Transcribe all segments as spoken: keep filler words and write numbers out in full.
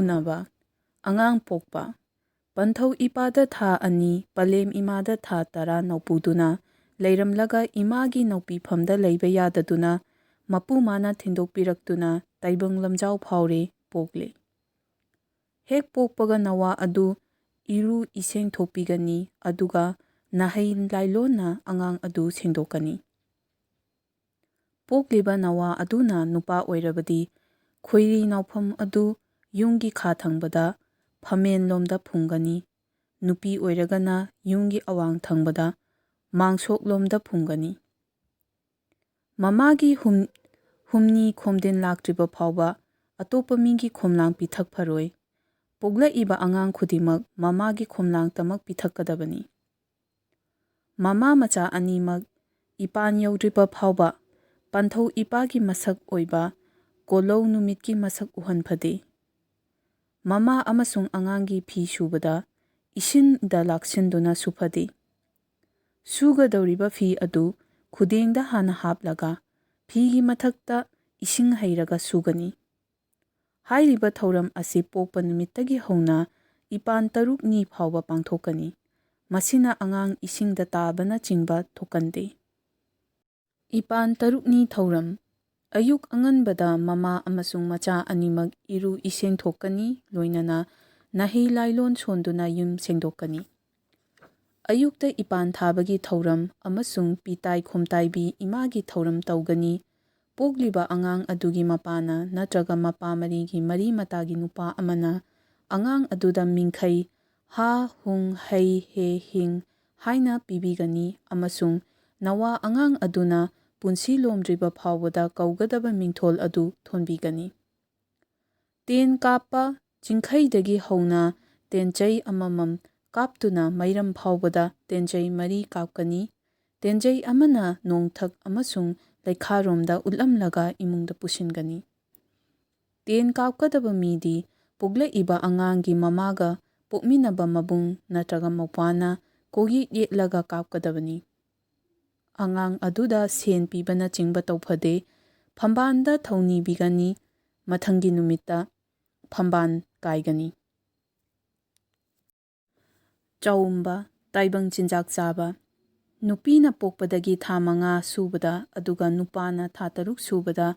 ꯅꯕ꯫ ꯑꯉꯥꯡ ꯄꯣꯛꯄ꯫ ꯄꯟꯊꯧ ꯏꯄꯥꯗ ꯊꯥ ꯑꯅꯤ, ꯄꯂꯦꯝ ꯏꯃꯥꯗ ꯊꯥ ꯇꯔꯥ ꯅꯧꯄꯨꯗꯨꯅ ꯂꯩꯔꯝꯂꯒ ꯏꯃꯥꯒꯤ ꯅꯧꯄꯤꯐꯝꯗ ꯂꯩꯕ ꯌꯥꯗꯗꯨꯅ ꯃꯄꯨ ꯃꯥꯅ ꯊꯤꯟꯗꯣꯛꯄꯤꯔꯛꯇꯨꯅ ꯇꯥꯏꯕꯪ ꯂꯝꯖꯥꯎ ꯐꯥꯎꯔꯦ, ꯄꯣꯛꯂꯦ꯫ ꯍꯦꯛ ꯄꯣꯛꯄꯒ ꯅꯋꯥ ꯑꯗꯨ ꯏꯔꯨ ꯏꯁꯦꯡ ꯊꯣꯛꯄꯤꯒꯅꯤ, ꯑꯗꯨꯒ ꯅꯍꯩ ꯂꯥꯏꯂꯣꯟꯅ ꯑꯉꯥꯡ ꯑꯗꯨ ꯁꯦꯡꯗꯣꯛꯀꯅꯤ꯫ ꯄꯣꯛꯂꯤꯕ ꯅꯋꯥ ꯑꯗꯨꯅ ꯅꯨꯄꯥ ꯑꯣꯏꯔꯕꯗꯤ ꯈꯣꯏꯔꯤ ꯅꯥꯎꯐꯝ ꯑꯗꯨ ꯌꯨꯝꯒꯤ ꯈꯥ ꯊꯪꯕꯗ ꯐꯝꯃꯦꯟꯂꯣꯝꯗ ꯐꯨꯝꯒꯅꯤ, ꯅꯨꯄꯤ ꯑꯣꯏꯔꯒꯅ ꯌꯨꯝꯒꯤ ꯑꯋꯥꯡ ꯊꯪꯕꯗ ꯃꯥꯡꯁꯣꯛꯂꯣꯝꯗ ꯐꯨꯝꯒꯅꯤ꯫ ꯃꯃꯥꯒꯤ ꯍꯨꯝ-, ꯍꯨꯝꯅꯤ ꯈꯣꯝꯗꯤꯟ ꯂꯥꯛꯇ꯭ꯔꯤꯕ ꯐꯥꯎꯕ ꯑꯇꯣꯞꯄ ꯃꯤꯒꯤ ꯈꯣꯝꯂꯥꯡ ꯄꯤꯊꯛ ꯐꯔꯣꯏ꯫ ꯄꯣꯛꯂꯛꯏꯕ ꯑꯉꯥꯡ ꯈꯨꯗꯤꯡꯃꯛ ꯃꯃꯥꯒꯤ ꯈꯣꯝꯂꯥꯡꯇꯃꯛ ꯄꯤꯊꯛꯀꯗꯕꯅꯤ꯫ ꯃꯃꯥ ꯃꯆꯥ ꯑꯅꯤꯃꯛ ꯏꯄꯥꯟ ꯌꯧꯗ꯭ꯔꯤꯕ ꯐꯥꯎꯕ ꯄꯥꯟꯊꯧ ꯏꯄꯥꯒꯤ ꯃꯁꯛ ꯑꯣꯏꯕ ꯀꯣꯂꯧ ꯅꯨꯃꯤꯠꯀꯤ ꯃꯁꯛ ꯎꯍꯟꯐꯗꯦ꯫ ꯃꯃꯥ ꯑꯃꯁꯨꯡ ꯑꯉꯥꯡꯒꯤ ꯐꯤ ꯁꯨꯕꯗ ꯏꯁꯤꯡꯗ ꯂꯥꯛꯁꯤꯟꯗꯨꯅ ꯁꯨꯐꯗꯦ꯫ ꯁꯨꯒꯗꯧꯔꯤꯕ ꯐꯤ ꯑꯗꯨ ꯈꯨꯗꯦꯡꯗ ꯍꯥꯟꯅ ꯍꯥꯞꯂꯒ ꯐꯤꯒꯤ ꯃꯊꯛꯇ ꯏꯁꯤꯡ ꯍꯩꯔꯒ ꯁꯨꯒꯅꯤ꯫ ꯍꯥꯏꯔꯤꯕ ꯊꯧꯔꯝ ꯑꯁꯤ ꯄꯣꯛꯄ ꯅꯨꯃꯤꯠꯇꯒꯤ ꯍꯧꯅ ꯏꯄꯥꯟ ꯇꯔꯨꯛꯅꯤ ꯐꯥꯎꯕ ꯄꯥꯡꯊꯣꯛꯀꯅꯤ꯫ ꯃꯁꯤꯅ ꯑꯉꯥꯡ ꯏꯁꯤꯡꯗ ꯇꯥꯕꯅꯆꯤꯡꯕ ꯊꯣꯛꯀꯟꯗꯦ꯫ ꯏꯄꯥꯟ ꯇꯔꯨꯛꯅꯤ ꯊꯧꯔꯝ꯫ ꯑꯌꯨꯛ ꯑꯉꯟꯕꯗ ꯃꯃꯥ ꯑꯃꯁꯨꯡ ꯃꯆꯥ ꯑꯅꯤꯃꯛ ꯏꯔꯨ ꯏꯁꯦꯡ ꯊꯣꯛꯀꯅꯤ, ꯂꯣꯏꯅꯅ ꯅꯍꯩ ꯂꯥꯏꯂꯣꯟ ꯁꯣꯟꯗꯨꯅ ꯌꯨꯝ ꯁꯦꯡꯗꯣꯛꯀꯅꯤ꯫ ꯑꯌꯨꯛꯇ ꯏꯄꯥꯟ ꯊꯥꯕꯒꯤ ꯊꯧꯔꯝ ꯑꯃꯁꯨꯡ ꯄꯤꯇꯥꯏ ꯈꯣꯝꯇꯥꯏꯕꯤ ꯏꯃꯥꯒꯤ ꯊꯧꯔꯝ ꯇꯧꯒꯅꯤ꯫ ꯄꯣꯛꯂꯤꯕ ꯑꯉꯥꯡ ꯑꯗꯨꯒꯤ ꯃꯄꯥꯅ ꯅꯠꯇ꯭ꯔꯒ ꯃꯄꯥ ꯃꯔꯤꯒꯤ ꯃꯔꯤ ꯃꯇꯥꯒꯤ ꯅꯨꯄꯥ ꯑꯃꯅ ꯑꯉꯥꯡ ꯑꯗꯨꯗ ꯃꯤꯡꯈꯩ ꯍꯥ, ꯍꯨꯡ, ꯍꯩ, ꯍꯦ, ꯍꯤꯡ ꯍꯥꯏꯅ ꯄꯤꯕꯤꯒꯅꯤ ꯑꯃꯁꯨꯡ ꯅꯋꯥ ꯑꯉꯥꯡ ꯑꯗꯨꯅ ꯄꯨꯟꯁꯤ ꯂꯣꯝꯗ꯭ꯔꯤꯕ ꯐꯥꯎꯕꯗ ꯀꯧꯒꯗꯕ ꯃꯤꯡꯊꯣꯜ ꯑꯗꯨ ꯊꯣꯟꯕꯤꯒꯅꯤ꯫ ꯇꯦꯟ ꯀꯥꯞꯄ ꯆꯤꯡꯈꯩꯗꯒꯤ ꯍꯧꯅ ꯇꯦꯟꯆꯩ ꯑꯃꯃꯝ ꯀꯥꯞꯇꯨꯅ ꯃꯩꯔꯝ ꯐꯥꯎꯕꯗ ꯇꯦꯟꯆꯩ ꯃꯔꯤ ꯀꯥꯞꯀꯅꯤ꯫ ꯇꯦꯟꯆꯩ ꯑꯃꯅ ꯅꯣꯡꯊꯛ ꯑꯃꯁꯨꯡ ꯂꯩꯈꯥꯔꯣꯝꯗ ꯎꯠꯂꯝꯂꯒ ꯏꯃꯨꯡꯗ ꯄꯨꯁꯤꯟꯒꯅꯤ꯫ ꯇꯦꯟ ꯀꯥꯞꯀꯗꯕ ꯃꯤꯗꯤ ꯄꯣꯛꯂꯛꯏꯕ ꯑꯉꯥꯡꯒꯤ ꯃꯃꯥꯒ ꯄꯣꯛꯃꯤꯟꯅꯕ ꯃꯕꯨꯡ ꯅꯠꯇ꯭ꯔꯒ ꯃꯧꯄ꯭ꯋꯥꯅ ꯀꯣꯛꯌꯦꯠ ꯌꯦꯠꯂꯒ ꯀꯥꯞꯀꯗꯕꯅꯤ꯫ ꯑꯉꯥꯡ ꯑꯗꯨꯗ ꯁꯦꯟ ꯄꯤꯕꯅꯆꯤꯡꯕ ꯇꯧꯐꯗꯦ꯫ ꯐꯝꯕꯥꯟꯗ ꯊꯧꯅꯤꯕꯤꯒꯅꯤ꯫ ꯃꯊꯪꯒꯤ ꯅꯨꯃꯤꯠꯇ ꯐꯝꯕꯥꯟ ꯀꯥꯏꯒꯅꯤ꯫ ꯆꯥꯎꯝꯕ, ꯇꯥꯏꯕꯪ ꯆꯤꯟꯖꯥꯛ ꯆꯥꯕ꯫ ꯅꯨꯄꯤꯅ ꯄꯣꯛꯄꯗꯒꯤ ꯊꯥ ꯃꯉꯥ ꯁꯨꯕꯗ ꯑꯗꯨꯒ ꯅꯨꯄꯥꯅ ꯊꯥ ꯇꯔꯨꯛ ꯁꯨꯕꯗ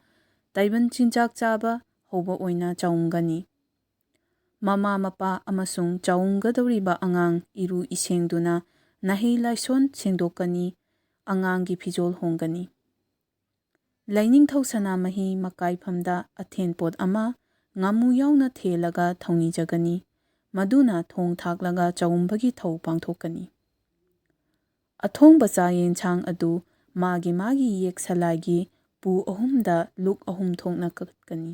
ꯇꯥꯏꯕꯪ ꯆꯤꯟꯖꯥꯛ ꯆꯥꯕ ꯍꯧꯕ ꯑꯣꯏꯅ ꯆꯥꯎꯝꯒꯅꯤ꯫ ꯃꯃꯥ ꯃꯄꯥ ꯑꯃꯁꯨꯡ ꯆꯥꯎꯝꯒꯗꯧꯔꯤꯕ ꯑꯉꯥꯡ ꯏꯔꯨ ꯏꯁꯦꯡꯗꯨꯅ ꯅꯍꯩ ꯂꯥꯏꯁꯣꯟ ꯁꯦꯡꯗꯣꯛꯀꯅꯤ, ꯑꯉꯥꯡꯒꯤ ꯐꯤꯖꯣꯜ ꯍꯣꯡꯒꯅꯤ꯫ ꯂꯥꯏꯅꯤꯡꯊꯧ ꯁꯅꯥꯃꯍꯤ ꯃꯀꯥꯏꯐꯝꯗ ꯑꯊꯦꯟꯄꯣꯠ ꯑꯃ ꯉꯥꯃꯨ ꯌꯥꯎꯅ ꯊꯦꯜꯂꯒ ꯊꯧꯅꯤꯖꯒꯅꯤ꯫ ꯃꯗꯨꯅ ꯊꯣꯡ ꯊꯥꯛꯂꯒ ꯆꯥꯎꯝꯕꯒꯤ ꯊꯧ ꯄꯥꯡꯊꯣꯛꯀꯅꯤ꯫ ꯑꯊꯣꯡꯕ ꯆꯥꯛ ꯌꯦꯟꯁꯥꯡ ꯑꯗꯨ ꯃꯥꯒꯤ ꯃꯥꯒꯤ ꯌꯦꯛ ꯁꯂꯥꯏꯒꯤ ꯄꯨ ꯑꯍꯨꯝꯗ ꯂꯨꯛ ꯑꯍꯨꯝ ꯊꯣꯛꯅ ꯀꯠꯀꯅꯤ꯫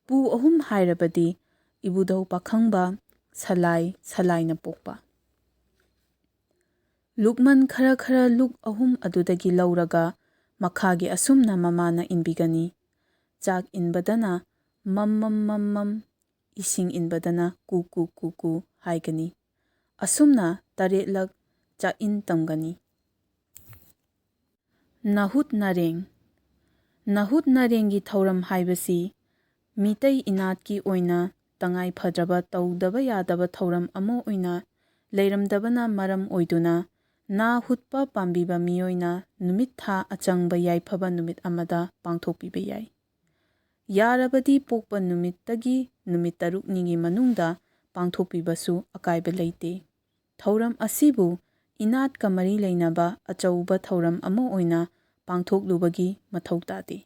ꯄꯨ ꯑꯍꯨꯝ ꯍꯥꯏꯔꯕꯗꯤ ꯏꯕꯨꯙꯧ ꯄꯥꯈꯪꯕ, ꯁꯂꯥꯏ, ꯁꯂꯥꯏꯅ ꯄꯣꯛꯄ꯫ ꯂꯨꯛꯃꯟ ꯈꯔ ꯈꯔ ꯂꯨꯛ ꯑꯍꯨꯝ ꯑꯗꯨꯗꯒꯤ ꯂꯧꯔꯒ ꯃꯈꯥꯒꯤ ꯑꯁꯨꯝꯅ ꯃꯃꯥꯅ ꯏꯟꯕꯤꯒꯅꯤ꯫ ꯆꯥꯛ ꯏꯟꯕꯗꯅ ꯃꯝ ꯃꯝ ꯃꯝ ꯃꯝ, ꯏꯁꯤꯡ ꯏꯟꯕꯗꯅ ꯀꯨ ꯀꯨ ꯀꯨ ꯀꯨ ꯍꯥꯏꯒꯅꯤ꯫ ꯑꯁꯨꯝꯅ ꯇꯔꯦꯠꯂꯛ ꯆꯥꯛꯏꯟ ꯇꯝꯒꯅꯤ꯫ ꯅꯥꯍꯨꯠ ꯅꯥꯔꯦꯡ꯫ ꯅꯥꯍꯨꯠ ꯅꯥꯔꯦꯡꯒꯤ ꯊꯧꯔꯝ ꯍꯥꯏꯕꯁꯤ ꯃꯤꯇꯩ ꯏꯅꯥꯠꯀꯤ ꯑꯣꯏꯅ ꯇꯉꯥꯏ ꯐꯗ꯭ꯔꯕ ꯇꯧꯗꯕ ꯌꯥꯗꯕ ꯊꯧꯔꯝ ꯑꯃ ꯑꯣꯏꯅ ꯂꯩꯔꯝꯗꯕꯅ ꯃꯔꯝ ꯑꯣꯏꯗꯨꯅ ꯅꯥ ꯍꯨꯠꯄ ꯄꯥꯝꯕꯤꯕ ꯃꯤꯑꯣꯏꯅ ꯅꯨꯃꯤꯠ ꯊꯥ ꯑꯆꯪꯕ ꯌꯥꯏꯐꯕ ꯅꯨꯃꯤꯠ ꯑꯃꯗ ꯄꯥꯡꯊꯣꯛꯄꯤꯕ ꯌꯥꯏ꯫ ꯌꯥꯔꯕꯗꯤ ꯄꯣꯛꯄ ꯅꯨꯃꯤꯠꯇꯒꯤ ꯅꯨꯃꯤꯠ ꯇꯔꯨꯛꯅꯤꯒꯤ ꯃꯅꯨꯡꯗ ꯄꯥꯡꯊꯣꯛꯄꯤꯕꯁꯨ ꯑꯀꯥꯏꯕ ꯂꯩꯇꯦ꯫ ꯊꯧꯔꯝ ꯑꯁꯤꯕꯨ ꯏꯅꯥꯠꯀ ꯃꯔꯤ ꯂꯩꯅꯕ ꯑꯆꯧꯕ ꯊꯧꯔꯝ ꯑꯃ ꯑꯣꯏꯅ ꯄꯥꯡꯊꯣꯛꯂꯨꯕꯒꯤ ꯃꯊꯧ ꯇꯥꯗꯦ꯫